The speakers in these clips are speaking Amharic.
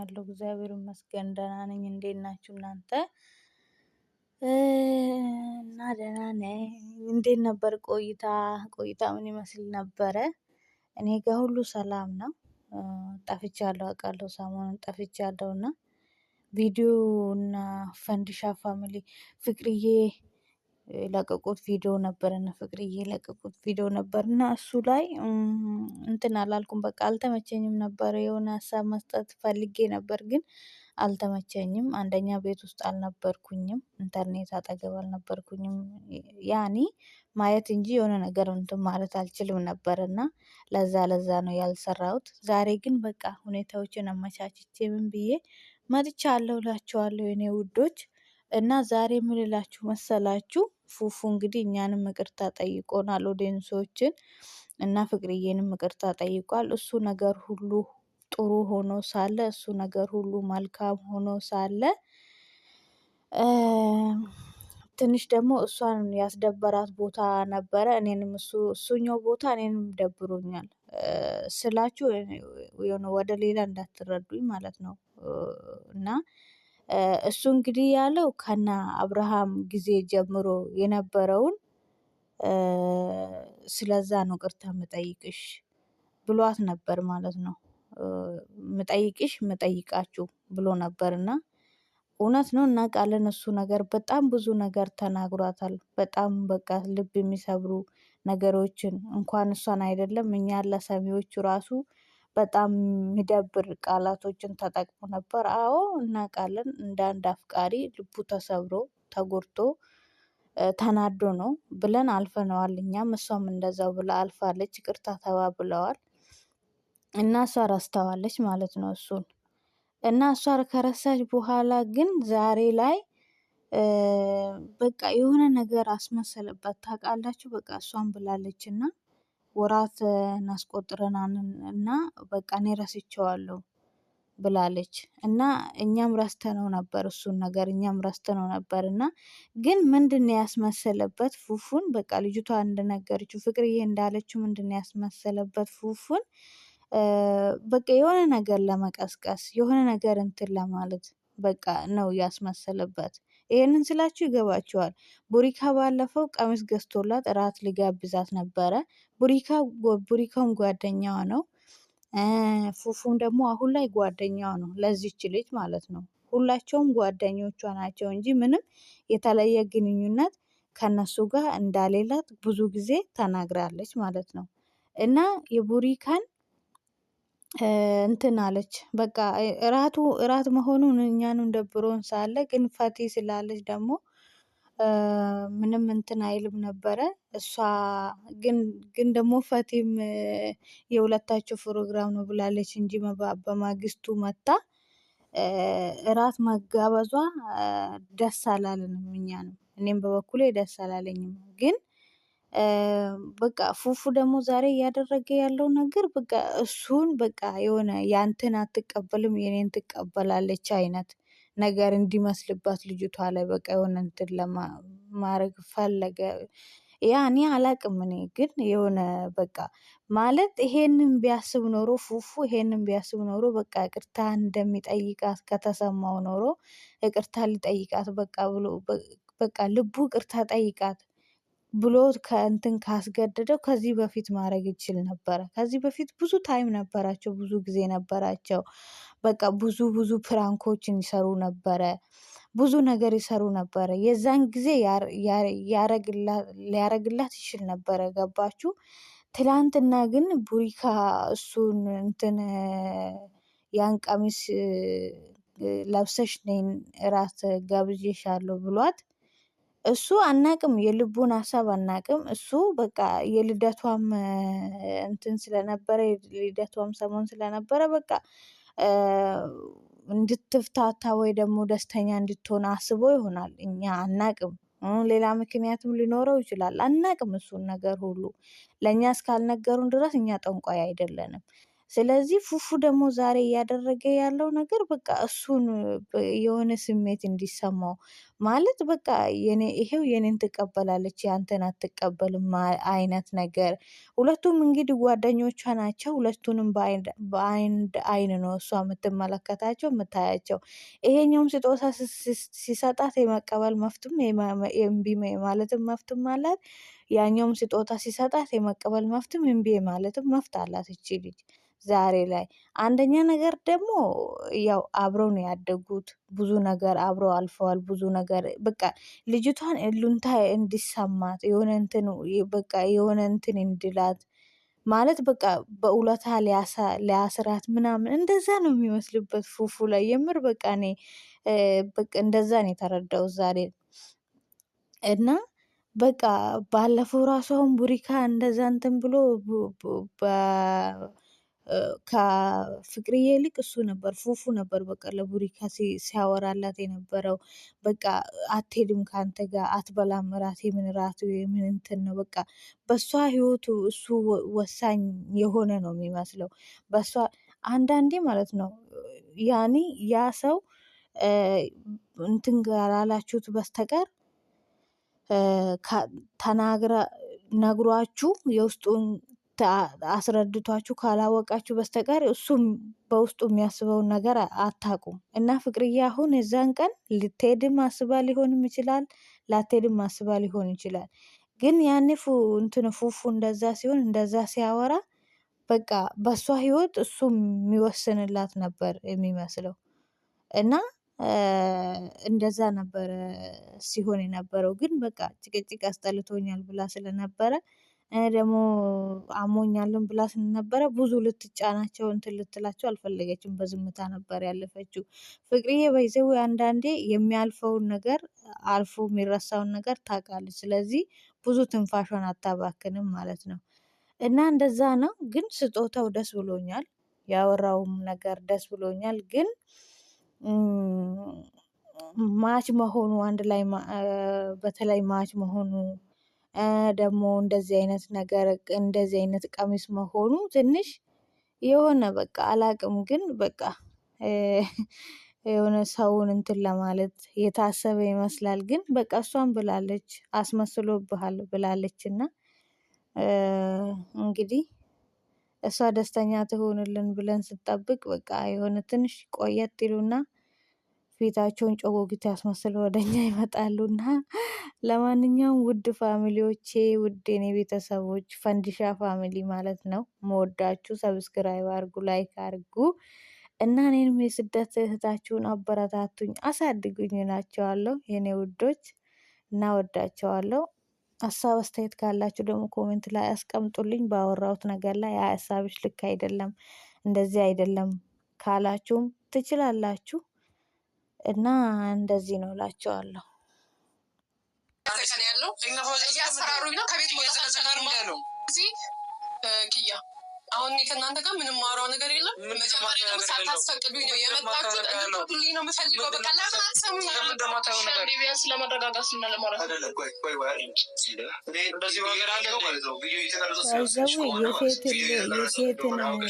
ያለው እግዚአብሔር ይመስገን ደህና ነኝ። እንዴት ናችሁ እናንተ? እና ደህና ነኝ። እንዴት ነበር ቆይታ? ቆይታ ምን ይመስል ነበረ? እኔ ጋር ሁሉ ሰላም ነው። ጠፍቻለሁ አውቃለሁ፣ ሰሞኑን ጠፍቻለሁ እና ቪዲዮ እና ፈንዲሻ ፋሚሊ ፍቅርዬ የለቀቁት ቪዲዮ ነበር እና ፍቅርዬ የለቀቁት ቪዲዮ ነበር እና እሱ ላይ እንትን አላልኩም። በቃ አልተመቸኝም ነበር። የሆነ ሀሳብ መስጠት ፈልጌ ነበር ግን አልተመቸኝም። አንደኛ ቤት ውስጥ አልነበርኩኝም፣ ኢንተርኔት አጠገብ አልነበርኩኝም። ያኒ ማየት እንጂ የሆነ ነገር እንትን ማለት አልችልም ነበር እና ለዛ ለዛ ነው ያልሰራሁት። ዛሬ ግን በቃ ሁኔታዎችን አመቻችቼ ምን ብዬ መጥቻለሁ እላችኋለሁ የኔ ውዶች። እና ዛሬ ምን ልላችሁ መሰላችሁ? ፉፉ እንግዲህ እኛንም ይቅርታ ጠይቆናል፣ audience ኦችን እና ፍቅርዬንም ይቅርታ ጠይቋል። እሱ ነገር ሁሉ ጥሩ ሆኖ ሳለ፣ እሱ ነገር ሁሉ መልካም ሆኖ ሳለ፣ ትንሽ ደግሞ እሷን ያስደበራት ቦታ ነበረ። እኔንም እሱ እሱኛው ቦታ እኔንም ደብሮኛል ስላችሁ የሆነ ወደ ሌላ እንዳትረዱኝ ማለት ነው። እና እሱ እንግዲህ ያለው ከነ አብርሃም ጊዜ ጀምሮ የነበረውን ስለዛ ነው ቅርታ ምጠይቅሽ ብሏት ነበር ማለት ነው። ምጠይቅሽ ምጠይቃችሁ ብሎ ነበርና እውነት ነው እናውቃለን። እሱ ነገር በጣም ብዙ ነገር ተናግሯታል። በጣም በቃ ልብ የሚሰብሩ ነገሮችን እንኳን እሷን አይደለም እኛ ለሰሚዎቹ ራሱ በጣም የሚደብር ቃላቶችን ተጠቅሞ ነበር። አዎ እናውቃለን። እንደ አንድ አፍቃሪ ልቡ ተሰብሮ ተጎድቶ ተናዶ ነው ብለን አልፈነዋል። እኛም እሷም እንደዛው ብላ አልፋለች። ይቅርታ ተባብለዋል እና እሷ ረስተዋለች ማለት ነው እሱን። እና እሷ ከረሳች በኋላ ግን ዛሬ ላይ በቃ የሆነ ነገር አስመሰለባት። ታውቃላችሁ፣ በቃ እሷን ብላለች እና ወራት እናስቆጥረናል እና በቃ እኔ ረስቼዋለሁ ብላለች እና እኛም ረስተነው ነበር እሱን ነገር እኛም ረስተነው ነበር። እና ግን ምንድን ነው ያስመሰለበት ፉፉን? በቃ ልጅቷ እንደነገረችው ፍቅርዬ እንዳለችው ምንድን ነው ያስመሰለበት ፉፉን? በቃ የሆነ ነገር ለመቀስቀስ የሆነ ነገር እንትን ለማለት በቃ ነው ያስመሰለበት። ይሄንን ስላችሁ ይገባችኋል። ቡሪካ ባለፈው ቀሚስ ገዝቶላት እራት ሊጋብዛት ነበረ። ቡሪካ ቡሪካውም ጓደኛዋ ነው። ፉፉም ደግሞ አሁን ላይ ጓደኛዋ ነው ለዚች ልጅ ማለት ነው። ሁላቸውም ጓደኞቿ ናቸው እንጂ ምንም የተለየ ግንኙነት ከነሱ ጋር እንዳሌላት ብዙ ጊዜ ተናግራለች ማለት ነው። እና የቡሪካን እንትን አለች በቃ እራቱ እራት መሆኑን እኛንም ደብሮን ሳለ ግን ፈቲ ስላለች ደግሞ ምንም እንትን አይልም ነበረ። እሷ ግን ግን ደግሞ ፈቲም የሁለታቸው ፕሮግራም ነው ብላለች እንጂ በማግስቱ መታ እራት መጋበዟ ደስ አላለንም እኛንም። እኔም በበኩሌ ደስ አላለኝም። ግን በቃ ፉፉ ደግሞ ዛሬ እያደረገ ያለው ነገር በቃ እሱን በቃ የሆነ ያንተን አትቀበልም የኔን ትቀበላለች አይነት ነገር እንዲመስልባት ልጅቷ ላይ በቃ የሆነ እንትን ለማድረግ ፈለገ። ያ እኔ አላቅም። እኔ ግን የሆነ በቃ ማለት ይሄንን ቢያስብ ኖሮ ፉፉ ይሄንን ቢያስብ ኖሮ በቃ ይቅርታ እንደሚጠይቃት ከተሰማው ኖሮ ይቅርታ ሊጠይቃት በቃ ብሎ በቃ ልቡ ይቅርታ ጠይቃት ብሎ ከእንትን ካስገደደው ከዚህ በፊት ማድረግ ይችል ነበረ። ከዚህ በፊት ብዙ time ነበራቸው፣ ብዙ ጊዜ ነበራቸው። በቃ ብዙ ብዙ prank ኦችን ይሰሩ ነበረ፣ ብዙ ነገር ይሰሩ ነበረ። የዛን ጊዜ ሊያረግላት ይችል ነበረ። ገባችሁ? ትላንትና ግን ቡሪካ እሱን እንትን ያን ቀሚስ ለብሰሽ ነይን እራት ጋብዤሻለሁ ብሏት እሱ አናቅም፣ የልቡን ሀሳብ አናቅም። እሱ በቃ የልደቷም እንትን ስለነበረ የልደቷም ሰሞን ስለነበረ በቃ እንድትፍታታ ወይ ደግሞ ደስተኛ እንድትሆን አስቦ ይሆናል። እኛ አናቅም። ሌላ ምክንያትም ሊኖረው ይችላል። አናቅም። እሱን ነገር ሁሉ ለእኛ እስካልነገሩን ድረስ እኛ ጠንቋይ አይደለንም። ስለዚህ ፉፉ ደግሞ ዛሬ እያደረገ ያለው ነገር በቃ እሱን የሆነ ስሜት እንዲሰማው ማለት በቃ የኔ ይሄው የኔን ትቀበላለች ያንተን አትቀበልም አይነት ነገር። ሁለቱም እንግዲህ ጓደኞቿ ናቸው። ሁለቱንም በአንድ አይን ነው እሷ የምትመለከታቸው የምታያቸው። ይሄኛውም ስጦታ ሲሰጣት የመቀበል መፍትም እምቢ ማለትም መፍትም አላት። ያኛውም ስጦታ ሲሰጣት የመቀበል መፍትም እምቢ ማለትም መፍት አላት እቺ ልጅ ዛሬ ላይ። አንደኛ ነገር ደግሞ ያው አብረው ነው ያደጉት፣ ብዙ ነገር አብረው አልፈዋል። ብዙ ነገር በቃ ልጅቷን እሉንታ እንዲሰማት የሆነ እንትን በቃ የሆነ እንትን እንዲላት ማለት በቃ በውለታ ሊያስራት ምናምን እንደዛ ነው የሚመስልበት ፉፉ ላይ የምር በቃ እኔ በቃ እንደዛ ነው የተረዳው ዛሬ። እና በቃ ባለፈው ራሱ አሁን ቡሪካ እንደዛ እንትን ብሎ ከፍቅርዬ ይልቅ እሱ ነበር ፉፉ ነበር በቃ ለቡሪካ ሲያወራላት የነበረው። በቃ አትሄድም ከአንተ ጋር አትበላም፣ እራት የምን እራት የምን እንትን ነው፣ በቃ በሷ ህይወቱ እሱ ወሳኝ የሆነ ነው የሚመስለው በሷ አንዳንዴ ማለት ነው። ያኔ ያ ሰው እንትን ካላላችሁት በስተቀር ተናግረ ነግሯችሁ የውስጡን አስረድቷችሁ ካላወቃችሁ በስተቀር እሱም በውስጡ የሚያስበውን ነገር አታውቁም። እና ፍቅርዬ አሁን የዛን ቀን ልትሄድም አስባ ሊሆንም ይችላል፣ ላትሄድም አስባ ሊሆን ይችላል። ግን ያኔ እንትን ፉፉ እንደዛ ሲሆን እንደዛ ሲያወራ በቃ በእሷ ህይወት እሱ የሚወስንላት ነበር የሚመስለው እና እንደዛ ነበረ ሲሆን የነበረው። ግን በቃ ጭቅጭቅ አስጠልቶኛል ብላ ስለነበረ ደግሞ አሞኛልን ብላ ስለነበረ ብዙ ልትጫናቸው እንትን ልትላቸው አልፈለገችም። በዝምታ ነበር ያለፈችው። ፍቅርዬ by the way አንዳንዴ የሚያልፈውን ነገር አልፎ የሚረሳውን ነገር ታውቃለች። ስለዚህ ብዙ ትንፋሿን አታባክንም ማለት ነው። እና እንደዛ ነው። ግን ስጦታው ደስ ብሎኛል፣ ያወራውም ነገር ደስ ብሎኛል። ግን match መሆኑ አንድ ላይ በተለይ match መሆኑ ደግሞ እንደዚህ አይነት ነገር እንደዚህ አይነት ቀሚስ መሆኑ ትንሽ የሆነ በቃ አላቅም፣ ግን በቃ የሆነ ሰውን እንትን ለማለት የታሰበ ይመስላል። ግን በቃ እሷን ብላለች አስመስሎብሃል ብላለች። እና እንግዲህ እሷ ደስተኛ ትሆንልን ብለን ስንጠብቅ በቃ የሆነ ትንሽ ቆየት ይሉና ፊታቸውን ጨጎጊት ያስመስል ወደኛ ይመጣሉና። ለማንኛውም ውድ family ዎቼ፣ ውድ የኔ ቤተሰቦች፣ ፈንዲሻ family ማለት ነው መወዳችሁ፣ subscribe አርጉ፣ like አርጉ እና እኔንም የስደት እህታችሁን አበረታቱኝ፣ አሳድጉኝ እላቸዋለሁ የኔ ውዶች እና ወዳቸዋለሁ። ሀሳብ አስተያየት ካላችሁ ደግሞ comment ላይ አስቀምጡልኝ። ባወራሁት ነገር ላይ ሀሳብሽ ልክ አይደለም፣ እንደዚህ አይደለም ካላችሁም ትችላላችሁ። እና እንደዚህ ነው እላቸዋለሁ። ያለው እያስፈራሩኝ ነው። ከቤት መውጣት አልቻልኩም። እዚህ ኪያ አሁን እኔ ከእናንተ ጋር ምንም ማወራው ነገር የለም። መጀመሪያ ደግሞ ሳታስፈቅዱኝ ነው የመጣችሁት። እንድትወጡልኝ ነው የምፈልገው። በቃ ለምን አትሰሙኝ? ቢያንስ ለመረጋጋት እና ለማውራት by the way የሴትን ልብ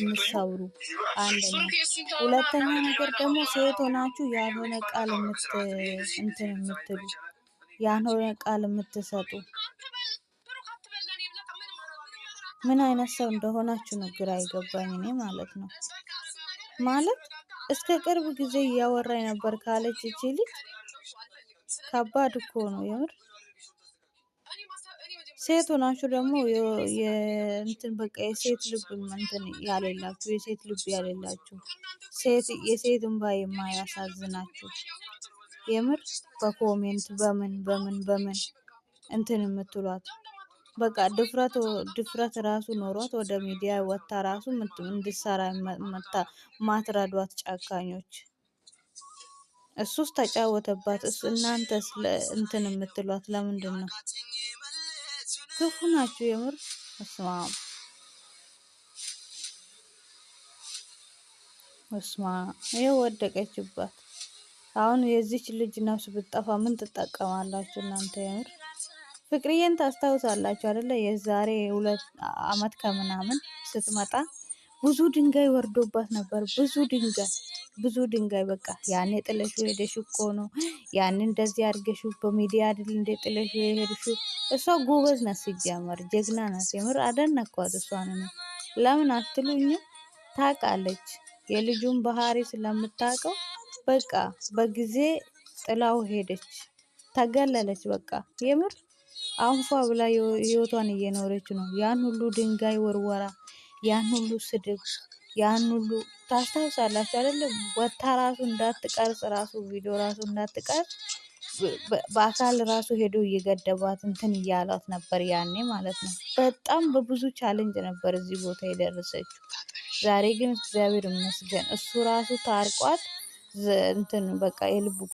የምትሰብሩ አንደኛ፣ ሁለተኛ ነገር ደግሞ ሴት ሆናችሁ ያልሆነ ቃል እንትን የምትሉ ያልሆነ ቃል የምትሰጡ ምን አይነት ሰው እንደሆናችሁ ነው ግራ የገባኝ እኔ ማለት ነው። ማለት እስከ ቅርብ ጊዜ እያወራኝ ነበር ካለች እቺ ልጅ ከባድ እኮ ነው የምር። ሴት ሆናችሁ ደግሞ እንትን በቃ የሴት ልብ እንትን ያሌላችሁ፣ የሴት ልብ ያሌላችሁ፣ ሴት የሴት እንባ የማያሳዝናችሁ የምር በ comment በምን በምን በምን እንትን የምትሏት በቃ ድፍረት ድፍረት ራሱ ኖሯት ወደ ሚዲያ ወጥታ ራሱ እንድትሰራ ማትረዷት ጨካኞች። እሱስ ተጫወተባት። እናንተስ እንትን የምትሏት ለምንድን ነው? ክፉ ናችሁ የምር። እስማ እስማ ይኸው ወደቀችባት። አሁን የዚች ልጅ ነፍስ ብትጠፋ ምን ትጠቀማላችሁ እናንተ? የምር ፍቅርዬን ታስታውሳላችሁ አይደለ? የዛሬ 2 አመት ከምናምን ስትመጣ ብዙ ድንጋይ ወርዶባት ነበር። ብዙ ድንጋይ፣ ብዙ ድንጋይ፣ በቃ ያኔ ጥለሽው ሄደሽ እኮ ነው፣ ያን እንደዚህ አድርገሽው በሚዲያ አይደል እንደ ጥለሽው የሄድሽው። እሷ ጎበዝ ናት፣ ሲጀመር ጀግና ናት። የምር አደነኳት እሷን። ለምን አትሉኝም? ታውቃለች፣ የልጁን ባህሪ ስለምታውቀው በቃ በጊዜ ጥላው ሄደች፣ ተገለለች። በቃ የምር አንፏ ብላ ህይወቷን እየኖረች ነው። ያን ሁሉ ድንጋይ ወርወራ፣ ያን ሁሉ ስድብ፣ ያን ሁሉ ታስታውሳላችሁ አይደለም? ወታ ራሱ እንዳትቀርጽ፣ ራሱ ቪዲዮ ራሱ እንዳትቀርጽ በአካል ራሱ ሄዶ እየገደባት እንትን እያሏት ነበር ያኔ ማለት ነው። በጣም በብዙ challenge ነበር እዚህ ቦታ የደረሰችው። ዛሬ ግን እግዚአብሔር ይመስገን እሱ ራሱ ታርቋት እንትን በቃ የልቡ